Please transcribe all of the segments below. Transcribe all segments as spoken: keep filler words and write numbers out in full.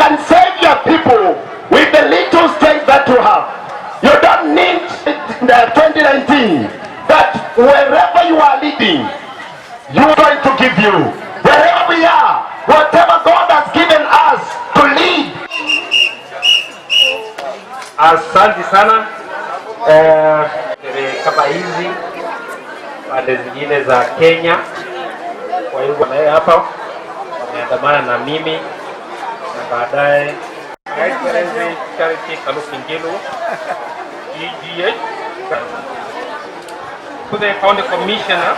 can save your people with the little strength that you have. You don't need the twenty nineteen, that wherever you are leading, you are going to give you. Wherever we are, whatever God has given us to lead. Asante sana. Eh, kama hizi pande zingine za Kenya, kwa hivyo naye hapa wameandamana na mimi na baadaye Her Excellency Charity Kaluki Ngilu, E G H, to the County Commissioner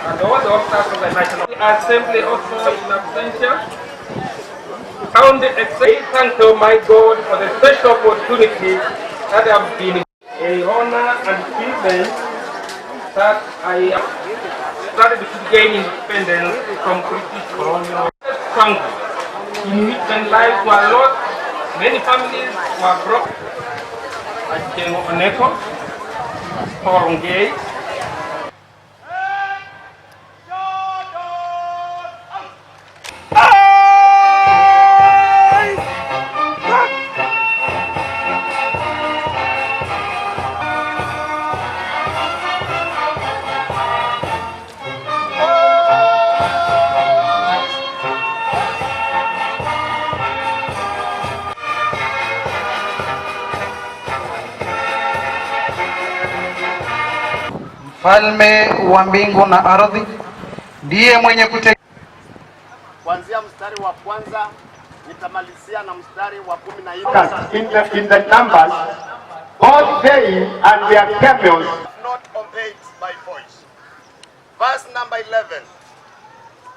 and all the officers of the National Assembly also in absentia. County Executive, thank you, my God, for the special opportunity that I've been a honor and privilege that I started to gain independence from British colonial struggle in which many lives were lost, many families were broken. Achieng' Oneko, Paul Ngei. Mfalme wa mbingu na ardhi ndiye mwenye kute- Kuanzia mstari wa kwanza, nitamalizia na mstari wa kumi na nne. In the, in the Numbers, both they and their camels not obeyed my voice. Verse number eleven.